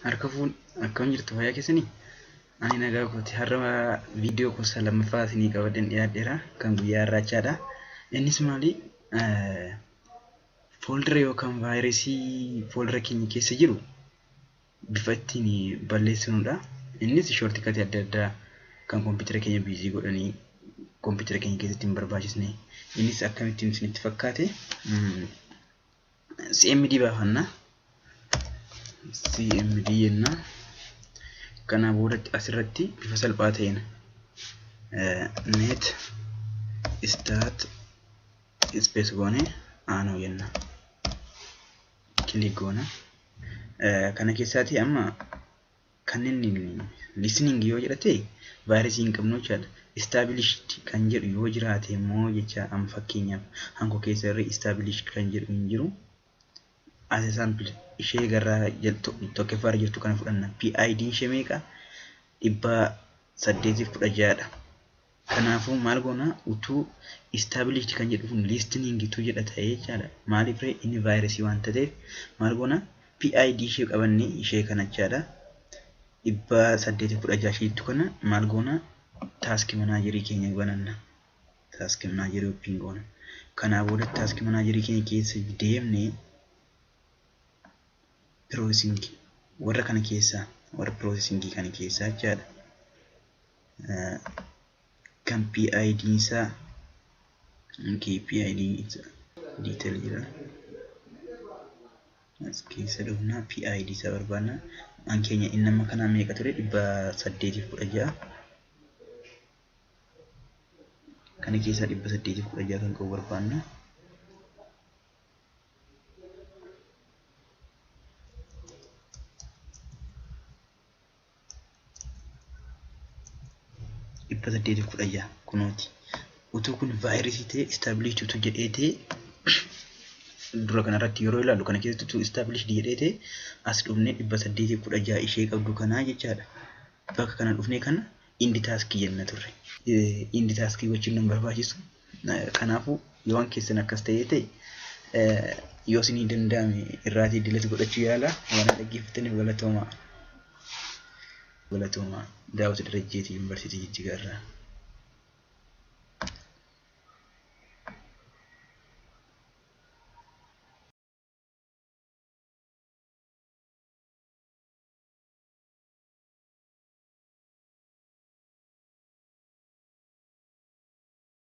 Harka fuun akkam jirtu fayyaa keessanii? Ani nagaa kooti. Har'a viidiyoo gosa lammaffaa isinii qabadheen dhiyaadheera. Kan guyyaa har'aachaadha. Innis maali? Fooldara yookaan vaayirasii fooldara keenya keessa jiru bifa ittiin balleessinudha. Innis shoortikatii adda addaa kan kompiitara keenya biizii godhanii kompiitara keenya keessatti hin barbaachisne. Innis akkamittiin isinitti fakkaate? CMD baafanna. CMD jenna. Kana boodatti asirratti bifa salphaa ta'een net start space goone aanoo jenna. Click goona. Kana keessaati amma kanneen listening yoo jedhate vaayirasii hin qabnu jechaadha. Established kan jedhu yoo jiraate immoo jecha amma fakkeenyaaf hankoo keessa irra established kan jedhu hin jiru. As example ishee garraa tokkoffaa irra jirtu kana fudhanna. PID ishee meeqa? 816dha. Kanaafuu maal goona utuu established kan jedhu kun listening tu jedha ta'ee jechaadha. Maaliif ree inni vaayirasii waan ta'eef maal goona PID ishee qabannee ishee kana jechaadha. 816 isheettu kana maal goona taask manaajerii keenya bananna. Taask manaajerii open goona. Kanaa booda taask manaajerii keenya keessa deemnee processing warra kana keessaa warra processing kana keessaa jechaadha. Kan PID isaa PID isaa detail jira. As keessa dhufna PID isaa barbaadna. An keenya inni amma kanaa meeqa ture? 816. Kana keessaa 816 kan qabu barbaadna. 816 kunooti. Utuu kun vaayirasii ta'e established utuu jedhee ta'e dura kanarratti yeroo ilaallu kana keessatti utuu established jedhee ta'e as dhufnee 816 ishee qabdu kanaa jechaadha. Bakka kana dhufnee kana indi taaskii jenna turre. Indi taaskii gochuun nu barbaachisu. Kanaafuu yoo waan keessan akkas ta'ee ta'e yoo isinii danda'ame irraatii delete godhachuu yaala. Waan dhaggeeffattaniif galatoomaa. Galatoomaa. Daawit Darajjeetii Yuunivarsiitii Jijjigaa irraa.